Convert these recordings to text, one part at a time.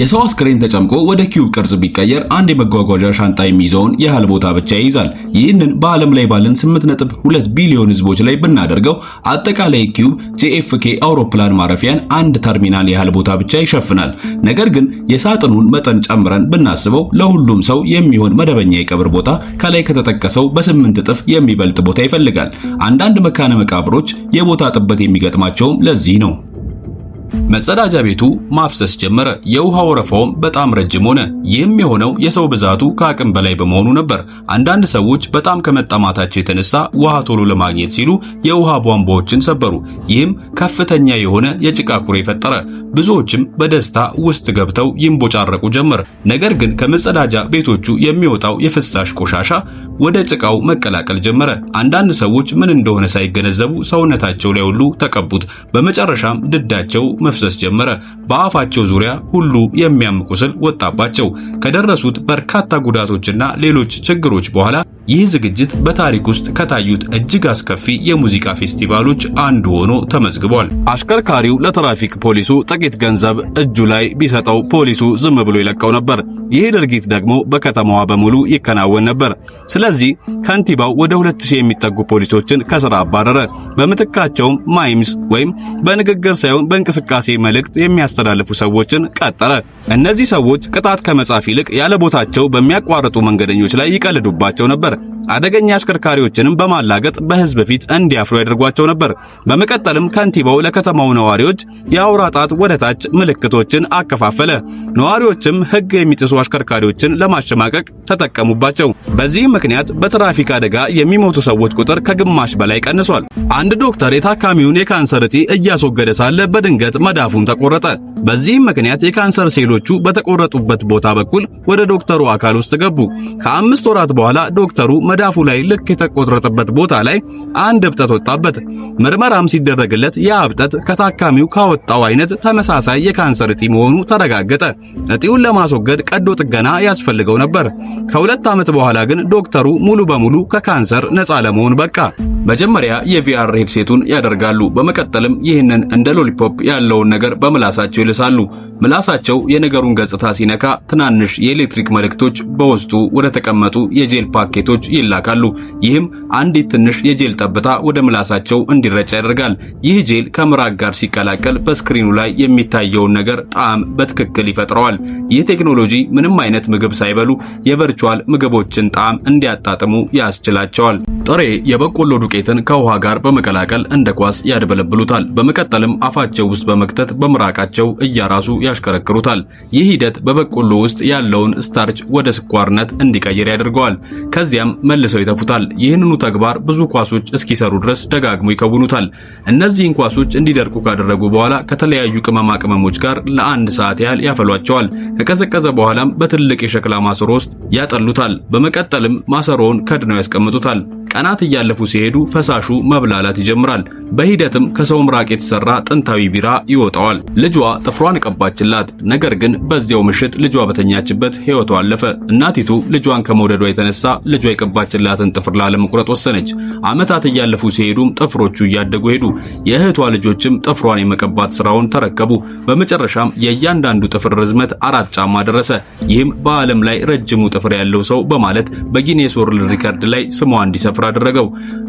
የሰው አስክሬን ተጨምቆ ወደ ኪዩብ ቅርጽ ቢቀየር አንድ የመጓጓዣ ሻንጣ የሚይዘውን ያህል ቦታ ብቻ ይይዛል። ይህንን በዓለም ላይ ባለን 8.2 ቢሊዮን ህዝቦች ላይ ብናደርገው አጠቃላይ ኪዩብ JFK አውሮፕላን ማረፊያን አንድ ተርሚናል ያህል ቦታ ብቻ ይሸፍናል። ነገር ግን የሳጥኑን መጠን ጨምረን ብናስበው ለሁሉም ሰው የሚሆን መደበኛ የቀብር ቦታ ከላይ ከተጠቀሰው በ8 እጥፍ የሚበልጥ ቦታ ይፈልጋል። አንዳንድ መካነ መቃብሮች የቦታ ጥበት የሚገጥማቸውም ለዚህ ነው። መጸዳጃ ቤቱ ማፍሰስ ጀመረ። የውሃ ወረፋውም በጣም ረጅም ሆነ። ይህም የሆነው የሰው ብዛቱ ከአቅም በላይ በመሆኑ ነበር። አንዳንድ ሰዎች በጣም ከመጠማታቸው የተነሳ ውሃ ቶሎ ለማግኘት ሲሉ የውሃ ቧንቧዎችን ሰበሩ። ይህም ከፍተኛ የሆነ የጭቃ ኩሬ ፈጠረ። ብዙዎችም በደስታ ውስጥ ገብተው ይንቦጫረቁ ጀመር። ነገር ግን ከመጸዳጃ ቤቶቹ የሚወጣው የፍሳሽ ቆሻሻ ወደ ጭቃው መቀላቀል ጀመረ። አንዳንድ ሰዎች ምን እንደሆነ ሳይገነዘቡ ሰውነታቸው ላይ ሁሉ ተቀቡት። በመጨረሻም ድዳቸው መፍሰስ ጀመረ። በአፋቸው ዙሪያ ሁሉ የሚያም ቁስል ወጣባቸው። ከደረሱት በርካታ ጉዳቶችና ሌሎች ችግሮች በኋላ ይህ ዝግጅት በታሪክ ውስጥ ከታዩት እጅግ አስከፊ የሙዚቃ ፌስቲቫሎች አንዱ ሆኖ ተመዝግቧል። አሽከርካሪው ለትራፊክ ፖሊሱ ጥቂት ገንዘብ እጁ ላይ ቢሰጠው ፖሊሱ ዝም ብሎ ይለቀው ነበር። ይህ ድርጊት ደግሞ በከተማዋ በሙሉ ይከናወን ነበር። ስለዚህ ከንቲባው ወደ 2000 የሚጠጉ ፖሊሶችን ከስራ አባረረ። በምትካቸውም mimes ወይም በንግግር ሳይሆን በእንቅስቃሴ መልእክት የሚያስተላልፉ ሰዎችን ቀጠረ። እነዚህ ሰዎች ቅጣት ከመጻፍ ይልቅ ያለ ቦታቸው በሚያቋርጡ መንገደኞች ላይ ይቀልዱባቸው ነበር። አደገኛ አሽከርካሪዎችንም በማላገጥ በሕዝብ ፊት እንዲያፍሩ ያደርጓቸው ነበር። በመቀጠልም ከንቲባው ለከተማው ነዋሪዎች የአውራ ጣት ወደ ታች ምልክቶችን አከፋፈለ። ነዋሪዎችም ሕግ የሚጥሱ አሽከርካሪዎችን ለማሸማቀቅ ተጠቀሙባቸው። በዚህም ምክንያት በትራፊክ አደጋ የሚሞቱ ሰዎች ቁጥር ከግማሽ በላይ ቀንሷል። አንድ ዶክተር የታካሚውን የካንሰር እጢ እያስወገደ ሳለ በድንገት መዳፉን ተቆረጠ። በዚህም ምክንያት የካንሰር ሴሎቹ በተቆረጡበት ቦታ በኩል ወደ ዶክተሩ አካል ውስጥ ገቡ። ከ5 ወራት በኋላ ዶክተሩ መዳፉ ላይ ልክ የተቆረጠበት ቦታ ላይ አንድ እብጠት ወጣበት። ምርመራም ሲደረግለት ያ እብጠት ከታካሚው ካወጣው አይነት ተመሳሳይ የካንሰር እጢ መሆኑ ተረጋገጠ። እጢውን ለማስወገድ ቀዶ ጥገና ያስፈልገው ነበር። ከ2 ዓመት በኋላ ግን ዶክተሩ ሙሉ በሙሉ ከካንሰር ነፃ ለመሆን በቃ። መጀመሪያ የ VR headset ኡን ያደርጋሉ። በመቀጠልም ይህንን እንደ lollipop ያለውን ነገር በምላሳቸው ይልሳሉ። ምላሳቸው የነገሩን ገጽታ ሲነካ ትናንሽ የኤሌክትሪክ መልእክቶች በውስጡ ወደ ተቀመጡ የጄል ፓኬቶች ይላካሉ። ይህም አንዲት ትንሽ የጄል ጠብታ ወደ ምላሳቸው እንዲረጭ ያደርጋል። ይህ ጄል ከምራቅ ጋር ሲቀላቀል በስክሪኑ ላይ የሚታየውን ነገር ጣዕም በትክክል ይፈጥረዋል። ይህ ቴክኖሎጂ ምንም አይነት ምግብ ሳይበሉ የ virtual ምግቦችን ጣዕም እንዲያጣጥሙ ያስችላቸዋል። ጥሬ የበቆሎ ዱቄትን ከውሃ ጋር በመቀላቀል እንደ ኳስ ያድበለብሉታል። በመቀጠልም አፋቸው ውስጥ በመክተት በምራቃቸው እያራሱ ያሽከረክሩታል። ይህ ሂደት በበቆሎ ውስጥ ያለውን starch ወደ ስኳርነት እንዲቀይር ያደርገዋል። ከዚያም መልሰው ይተፉታል። ይህንኑ ተግባር ብዙ ኳሶች እስኪሰሩ ድረስ ደጋግሞ ይከውኑታል። እነዚህን ኳሶች እንዲደርቁ ካደረጉ በኋላ ከተለያዩ ቅመማ ቅመሞች ጋር ለአንድ ሰዓት ያህል ያፈሏቸዋል። ከቀዘቀዘ በኋላም በትልቅ የሸክላ ማሰሮ ውስጥ ያጠሉታል። በመቀጠልም ማሰሮውን ከድነው ያስቀምጡታል። ቀናት እያለፉ ሲሄዱ ፈሳሹ መብላላት ይጀምራል። በሂደትም ከሰው ምራቅ የተሰራ ጥንታዊ ቢራ ይወጣዋል። ልጇ ጥፍሯን ቀባችላት። ነገር ግን በዚያው ምሽት ልጇ በተኛችበት ሕይወቷ አለፈ። እናቲቱ ልጇን ከመውደዷ የተነሳ ልጇ የቀባችላትን ጥፍር ላለመቁረጥ ወሰነች። ዓመታት እያለፉ ሲሄዱም ጥፍሮቹ እያደጉ ሄዱ። የእህቷ ልጆችም ጥፍሯን የመቀባት ስራውን ተረከቡ። በመጨረሻም የእያንዳንዱ ጥፍር ርዝመት 4 ጫማ ደረሰ። ይህም በዓለም ላይ ረጅሙ ጥፍር ያለው ሰው በማለት በ Guinness World Record ላይ ስሟ እንዲሰፍር አደረገው።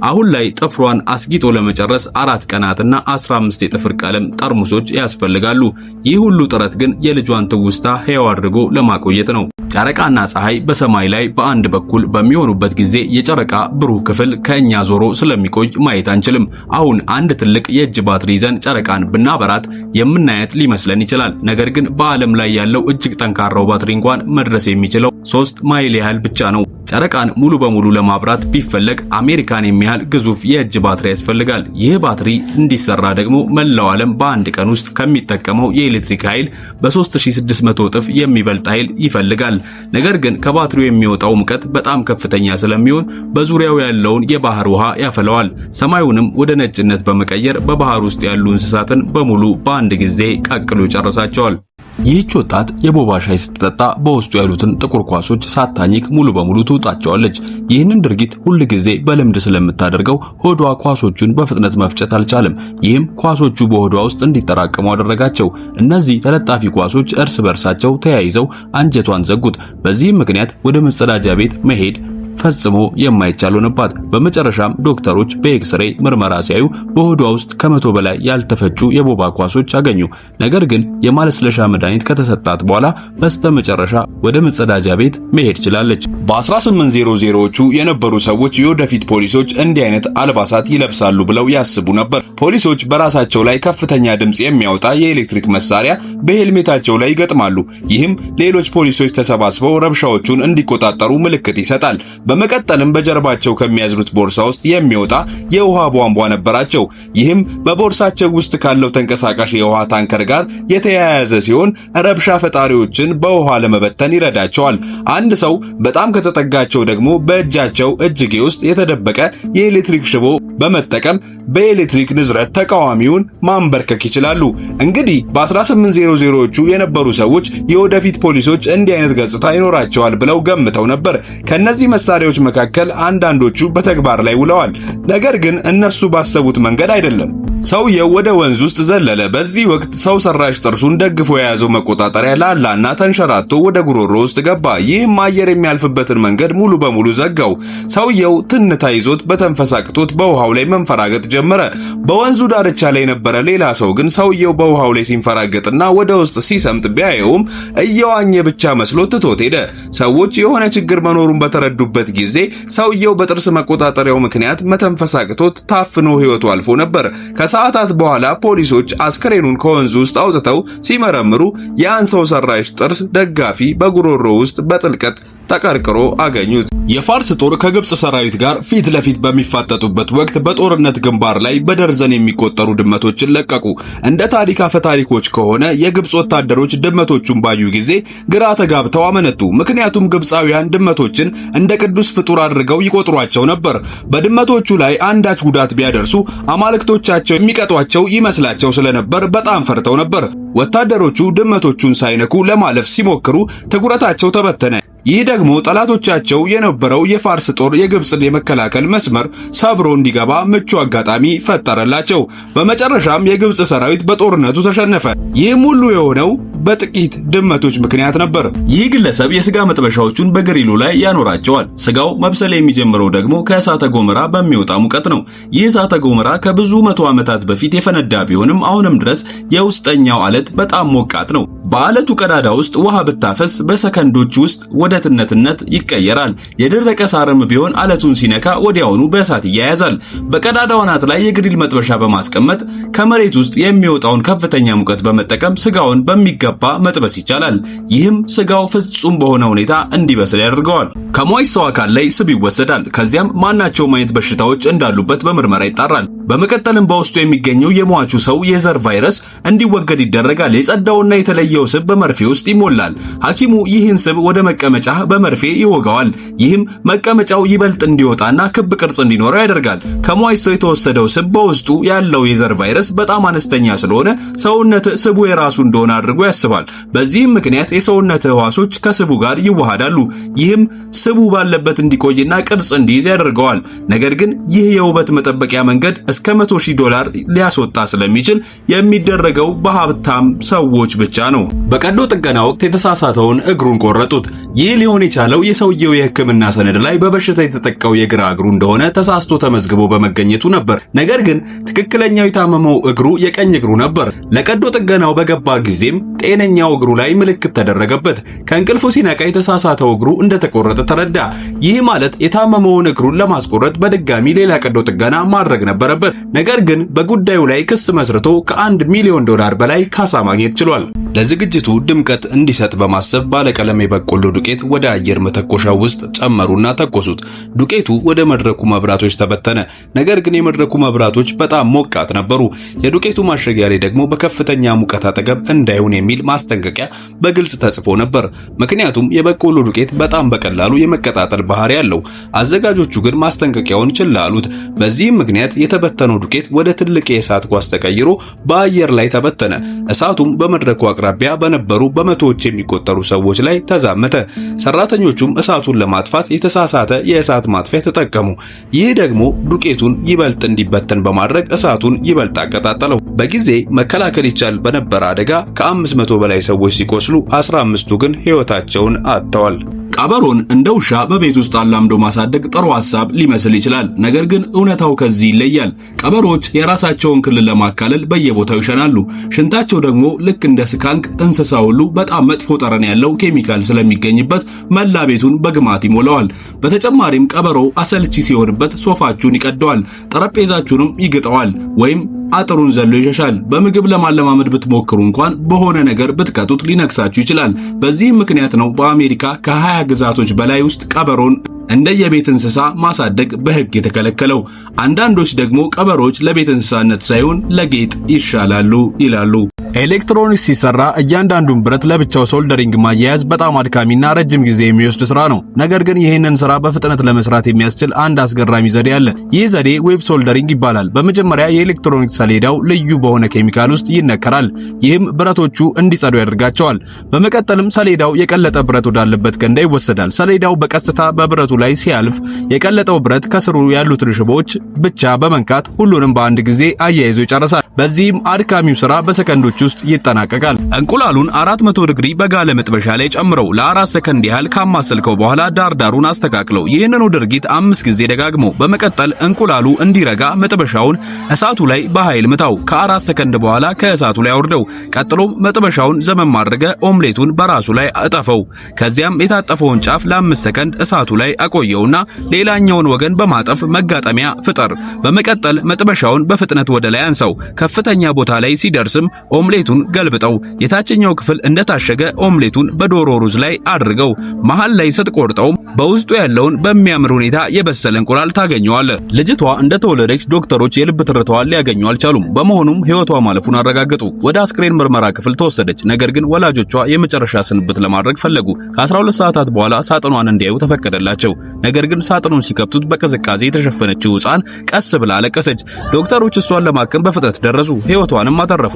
አሁን ላይ ጥፍሯን አስጊጦ ለመጨረስ 4 ቀናትና 15 የጥፍር ቀለም ጠርሙሶች ያስፈልጋሉ። ይህ ሁሉ ጥረት ግን የልጇን ትውስታ ሕያው አድርጎ ለማቆየት ነው። ጨረቃና ፀሐይ በሰማይ ላይ በአንድ በኩል በሚሆኑበት ጊዜ የጨረቃ ብሩህ ክፍል ከእኛ ዞሮ ስለሚቆይ ማየት አንችልም። አሁን አንድ ትልቅ የእጅ ባትሪ ይዘን ጨረቃን ብናበራት የምናያት ሊመስለን ይችላል። ነገር ግን በዓለም ላይ ያለው እጅግ ጠንካራው ባትሪ እንኳን መድረስ የሚችለው 3 ማይል ያህል ብቻ ነው። ጨረቃን ሙሉ በሙሉ ለማብራት ቢፈለግ አሜሪካን የሚያህል ግዙፍ የእጅ ባትሪ ያስፈልጋል። ይህ ባትሪ እንዲሰራ ደግሞ መላው ዓለም በአንድ ቀን ውስጥ ከሚጠቀመው የኤሌክትሪክ ኃይል በ3600 እጥፍ የሚበልጥ ኃይል ይፈልጋል። ነገር ግን ከባትሪው የሚወጣው ሙቀት በጣም ከፍተኛ ስለሚሆን በዙሪያው ያለውን የባህር ውሃ ያፈለዋል። ሰማዩንም ወደ ነጭነት በመቀየር በባህር ውስጥ ያሉ እንስሳትን በሙሉ በአንድ ጊዜ ቀቅሎ ይጨርሳቸዋል። ይህች ወጣት የቦባ ሻይ ስትጠጣ በውስጡ ያሉትን ጥቁር ኳሶች ሳታኝክ ሙሉ በሙሉ ትውጣቸዋለች። ይህንን ድርጊት ሁል ጊዜ በልምድ ስለምታደርገው ሆዷ ኳሶቹን በፍጥነት መፍጨት አልቻለም። ይህም ኳሶቹ በሆዷ ውስጥ እንዲጠራቀሙ አደረጋቸው። እነዚህ ተለጣፊ ኳሶች እርስ በርሳቸው ተያይዘው አንጀቷን ዘጉት። በዚህም ምክንያት ወደ መጸዳጃ ቤት መሄድ ፈጽሞ የማይቻል ሆነባት። በመጨረሻም ዶክተሮች በኤክስሬይ ምርመራ ሲያዩ በሆዷ ውስጥ ከ100 በላይ ያልተፈጩ የቦባ ኳሶች አገኙ። ነገር ግን የማለስለሻ መድኃኒት ከተሰጣት በኋላ በስተመጨረሻ ወደ መጸዳጃ ቤት መሄድ ችላለች። በ1800ዎቹ የነበሩ ሰዎች የወደፊት ፖሊሶች እንዲህ አይነት አልባሳት ይለብሳሉ ብለው ያስቡ ነበር። ፖሊሶች በራሳቸው ላይ ከፍተኛ ድምጽ የሚያወጣ የኤሌክትሪክ መሳሪያ በሄልሜታቸው ላይ ይገጥማሉ። ይህም ሌሎች ፖሊሶች ተሰባስበው ረብሻዎቹን እንዲቆጣጠሩ ምልክት ይሰጣል። በመቀጠልም በጀርባቸው ከሚያዝሉት ቦርሳ ውስጥ የሚወጣ የውሃ ቧንቧ ነበራቸው። ይህም በቦርሳቸው ውስጥ ካለው ተንቀሳቃሽ የውሃ ታንከር ጋር የተያያዘ ሲሆን ረብሻ ፈጣሪዎችን በውሃ ለመበተን ይረዳቸዋል። አንድ ሰው በጣም ከተጠጋቸው ደግሞ በእጃቸው እጅጌ ውስጥ የተደበቀ የኤሌክትሪክ ሽቦ በመጠቀም በኤሌክትሪክ ንዝረት ተቃዋሚውን ማንበርከክ ይችላሉ። እንግዲህ በ1800ዎቹ የነበሩ ሰዎች የወደፊት ፖሊሶች እንዲህ አይነት ገጽታ ይኖራቸዋል ብለው ገምተው ነበር። ከነዚህ መሳሪያዎች መካከል አንዳንዶቹ በተግባር ላይ ውለዋል። ነገር ግን እነሱ ባሰቡት መንገድ አይደለም። ሰውየው ወደ ወንዝ ውስጥ ዘለለ። በዚህ ወቅት ሰው ሰራሽ ጥርሱን ደግፎ የያዘው መቆጣጠሪያ ላላና ተንሸራቶ ወደ ጉሮሮ ውስጥ ገባ። ይህም አየር የሚያልፍበትን መንገድ ሙሉ በሙሉ ዘጋው። ሰውየው ትንታ ይዞት በተንፈሳቅቶት በውሃው ላይ መንፈራገጥ ጀመረ። በወንዙ ዳርቻ ላይ የነበረ ሌላ ሰው ግን ሰውየው በውሃው ላይ ሲንፈራገጥና ወደ ውስጥ ሲሰምጥ ቢያየውም እየዋኘ ብቻ መስሎ ትቶት ሄደ። ሰዎች የሆነ ችግር መኖሩን በተረዱበት ጊዜ ሰውየው በጥርስ መቆጣጠሪያው ምክንያት መተንፈስ አቅቶት ታፍኖ ሕይወቱ አልፎ ነበር። ከሰዓታት በኋላ ፖሊሶች አስከሬኑን ከወንዙ ውስጥ አውጥተው ሲመረምሩ ያን ሰው ሰራሽ ጥርስ ደጋፊ በጉሮሮ ውስጥ በጥልቀት ተቀርቅሮ አገኙት። የፋርስ ጦር ከግብጽ ሰራዊት ጋር ፊት ለፊት በሚፋጠጡበት ወቅት በጦርነት ግንባር ላይ በደርዘን የሚቆጠሩ ድመቶችን ለቀቁ። እንደ ታሪክ አፈታሪኮች ከሆነ የግብጽ ወታደሮች ድመቶቹን ባዩ ጊዜ ግራ ተጋብተው አመነቱ። ምክንያቱም ግብጻውያን ድመቶችን እንደ ቅዱስ ፍጡር አድርገው ይቆጥሯቸው ነበር። በድመቶቹ ላይ አንዳች ጉዳት ቢያደርሱ አማልክቶቻቸው የሚቀጧቸው ይመስላቸው ስለነበር በጣም ፈርተው ነበር። ወታደሮቹ ድመቶቹን ሳይነኩ ለማለፍ ሲሞክሩ ትኩረታቸው ተበተነ። ይህ ደግሞ ጠላቶቻቸው የነበረው የፋርስ ጦር የግብፅን የመከላከል መስመር ሰብሮ እንዲገባ ምቹ አጋጣሚ ፈጠረላቸው። በመጨረሻም የግብፅ ሰራዊት በጦርነቱ ተሸነፈ። ይህም ሁሉ የሆነው በጥቂት ድመቶች ምክንያት ነበር። ይህ ግለሰብ የስጋ መጥበሻዎቹን በግሪሉ ላይ ያኖራቸዋል። ስጋው መብሰል የሚጀምረው ደግሞ ከእሳተ ገሞራ በሚወጣ ሙቀት ነው። ይህ እሳተ ገሞራ ከብዙ መቶ ዓመታት በፊት የፈነዳ ቢሆንም አሁንም ድረስ የውስጠኛው አለት በጣም ሞቃት ነው። በአለቱ ቀዳዳ ውስጥ ውሃ ብታፈስ በሰከንዶች ውስጥ ወደ ትነትነት ይቀየራል። የደረቀ ሳርም ቢሆን አለቱን ሲነካ ወዲያውኑ በእሳት ይያያዛል። በቀዳዳው አናት ላይ የግሪል መጥበሻ በማስቀመጥ ከመሬት ውስጥ የሚወጣውን ከፍተኛ ሙቀት በመጠቀም ስጋውን በሚገባ መጥበስ ይቻላል። ይህም ስጋው ፍጹም በሆነ ሁኔታ እንዲበስል ያደርገዋል። ከሟች ሰው አካል ላይ ስብ ይወሰዳል። ከዚያም ማናቸውም አይነት በሽታዎች እንዳሉበት በምርመራ ይጣራል። በመቀጠልም በውስጡ የሚገኘው የሟቹ ሰው የዘር ቫይረስ እንዲወገድ ይደረጋል። የጸዳውና የተለየው ስብ በመርፌ ውስጥ ይሞላል። ሐኪሙ ይህን ስብ ወደ መቀመጫ በመርፌ ይወጋዋል። ይህም መቀመጫው ይበልጥ እንዲወጣና ክብ ቅርጽ እንዲኖረው ያደርጋል። ከሟች ሰው የተወሰደው ስብ በውስጡ ያለው የዘር ቫይረስ በጣም አነስተኛ ስለሆነ ሰውነት ስቡ የራሱ እንደሆነ አድርጎ ያስባል። በዚህም ምክንያት የሰውነት ህዋሶች ከስቡ ጋር ይዋሃዳሉ። ይህም ስቡ ባለበት እንዲቆይና ቅርጽ እንዲይዝ ያደርገዋል። ነገር ግን ይህ የውበት መጠበቂያ መንገድ እስከ 100,000 ዶላር ሊያስወጣ ስለሚችል የሚደረገው በሀብታም ሰዎች ብቻ ነው። በቀዶ ጥገና ወቅት የተሳሳተውን እግሩን ቆረጡት። ይህ ሊሆን የቻለው የሰውየው የሕክምና ሰነድ ላይ በበሽታ የተጠቃው የግራ እግሩ እንደሆነ ተሳስቶ ተመዝግቦ በመገኘቱ ነበር። ነገር ግን ትክክለኛው የታመመው እግሩ የቀኝ እግሩ ነበር። ለቀዶ ጥገናው በገባ ጊዜም ጤነኛው እግሩ ላይ ምልክት ተደረገበት። ከእንቅልፉ ሲነቃ የተሳሳተው እግሩ እንደተቆረጠ ተረዳ። ይህ ማለት የታመመውን እግሩን ለማስቆረጥ በድጋሚ ሌላ ቀዶ ጥገና ማድረግ ነበረበት። ነገር ግን በጉዳዩ ላይ ክስ መስርቶ ከ1 ሚሊዮን ዶላር በላይ ካሳ ማግኘት ችሏል። ለዝግጅቱ ድምቀት እንዲሰጥ በማሰብ ባለቀለም የበቆሎ ዱቄት ወደ አየር መተኮሻው ውስጥ ጨመሩና ተኮሱት። ዱቄቱ ወደ መድረኩ መብራቶች ተበተነ። ነገር ግን የመድረኩ መብራቶች በጣም ሞቃት ነበሩ። የዱቄቱ ማሸጊያ ላይ ደግሞ በከፍተኛ ሙቀት አጠገብ እንዳይሆን የሚል ማስጠንቀቂያ በግልጽ ተጽፎ ነበር። ምክንያቱም የበቆሎ ዱቄት በጣም በቀላሉ የመቀጣጠል ባህሪ አለው። አዘጋጆቹ ግን ማስጠንቀቂያውን ችላ አሉት። በዚህም ምክንያት የተበተነው ዱቄት ወደ ትልቅ የእሳት ኳስ ተቀይሮ በአየር ላይ ተበተነ። እሳቱም በመድረኩ አቅራቢያ በነበሩ በመቶዎች የሚቆጠሩ ሰዎች ላይ ተዛመተ። ሰራተኞቹም እሳቱን ለማጥፋት የተሳሳተ የእሳት ማጥፊያ ተጠቀሙ። ይህ ደግሞ ዱቄቱን ይበልጥ እንዲበተን በማድረግ እሳቱን ይበልጥ አቀጣጠለው። በጊዜ መከላከል ይቻል በነበረ አደጋ ከ500 በላይ ሰዎች ሲቆስሉ 15ቱ ግን ሕይወታቸውን አጥተዋል። ቀበሮን እንደ ውሻ በቤት ውስጥ አላምዶ ማሳደግ ጥሩ ሐሳብ ሊመስል ይችላል። ነገር ግን እውነታው ከዚህ ይለያል። ቀበሮዎች የራሳቸውን ክልል ለማካለል በየቦታው ይሸናሉ። ሽንታቸው ደግሞ ልክ እንደ skunk እንስሳ ሁሉ በጣም መጥፎ ጠረን ያለው ኬሚካል ስለሚገኝበት መላ ቤቱን በግማት ይሞላዋል። በተጨማሪም ቀበሮ አሰልቺ ሲሆንበት ሶፋችሁን ይቀደዋል፣ ጠረጴዛችሁንም ይግጠዋል ወይም አጥሩን ዘሎ ይሸሻል። በምግብ ለማለማመድ ብትሞክሩ እንኳን በሆነ ነገር ብትቀጡት ሊነክሳችሁ ይችላል። በዚህም ምክንያት ነው በአሜሪካ ከ20 ግዛቶች በላይ ውስጥ ቀበሮን እንደ የቤት እንስሳ ማሳደግ በሕግ የተከለከለው። አንዳንዶች ደግሞ ቀበሮች ለቤት እንስሳነት ሳይሆን ለጌጥ ይሻላሉ ይላሉ። ኤሌክትሮኒክስ ሲሰራ እያንዳንዱን ብረት ለብቻው soldering ማያያዝ በጣም አድካሚና ረጅም ጊዜ የሚወስድ ስራ ነው። ነገር ግን ይህንን ስራ በፍጥነት ለመስራት የሚያስችል አንድ አስገራሚ ዘዴ አለ። ይህ ዘዴ web soldering ይባላል። በመጀመሪያ የኤሌክትሮኒክስ ሰሌዳው ልዩ በሆነ ኬሚካል ውስጥ ይነከራል። ይህም ብረቶቹ እንዲጸዱ ያደርጋቸዋል። በመቀጠልም ሰሌዳው የቀለጠ ብረት ወዳለበት ገንዳ ይወሰዳል። ሰሌዳው በቀስታ በብረቱ ላይ ሲያልፍ የቀለጠው ብረት ከስሩ ያሉትን ሽቦዎች ብቻ በመንካት ሁሉንም በአንድ ጊዜ አያይዞ ይጨርሳል። በዚህም አድካሚው ስራ በሰከንዶች ውስጥ ይጠናቀቃል። እንቁላሉን 400 ዲግሪ በጋለ መጥበሻ ላይ ጨምረው ለ4 ሰከንድ ያህል ካማሰልከው በኋላ ዳርዳሩን አስተካክለው። ይህንኑ ድርጊት 5 ጊዜ ደጋግመው። በመቀጠል እንቁላሉ እንዲረጋ መጥበሻውን እሳቱ ላይ በኃይል ምታው። ከ4 ሰከንድ በኋላ ከእሳቱ ላይ አውርደው። ቀጥሎም መጥበሻውን ዘመም አድርገህ ኦምሌቱን በራሱ ላይ እጠፈው። ከዚያም የታጠፈውን ጫፍ ለ5 ሰከንድ እሳቱ ላይ አቆየውና ሌላኛውን ወገን በማጠፍ መጋጠሚያ ፍጠር። በመቀጠል መጥበሻውን በፍጥነት ወደ ላይ አንሳው። ከፍተኛ ቦታ ላይ ሲደርስም ኦምሌቱን ገልብጠው። የታችኛው ክፍል እንደታሸገ ኦምሌቱን በዶሮ ሩዝ ላይ አድርገው። መሃል ላይ ስትቆርጠው በውስጡ ያለውን በሚያምር ሁኔታ የበሰለ እንቁላል ታገኘዋለህ። ልጅቷ እንደተወለደች ዶክተሮች የልብ ትርታዋን ሊያገኙ አልቻሉም። በመሆኑም ሕይወቷ ማለፉን አረጋገጡ። ወደ አስክሬን ምርመራ ክፍል ተወሰደች። ነገር ግን ወላጆቿ የመጨረሻ ስንብት ለማድረግ ፈለጉ። ከ12 ሰዓታት በኋላ ሳጥኗን እንዲያዩ ተፈቀደላቸው። ነገር ግን ሳጥኑን ሲከፍቱት በቅዝቃዜ የተሸፈነችው ሕፃን ቀስ ብላ አለቀሰች። ዶክተሮች እሷን ለማከም በፍጥነት ደረሱ፣ ሕይወቷንም አተረፉ።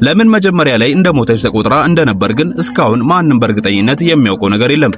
ለምን መጀመሪያ ላይ እንደሞተች ተቆጥራ እንደነበር ግን እስካሁን ማንም በእርግጠኝነት የሚያውቀው ነገር የለም።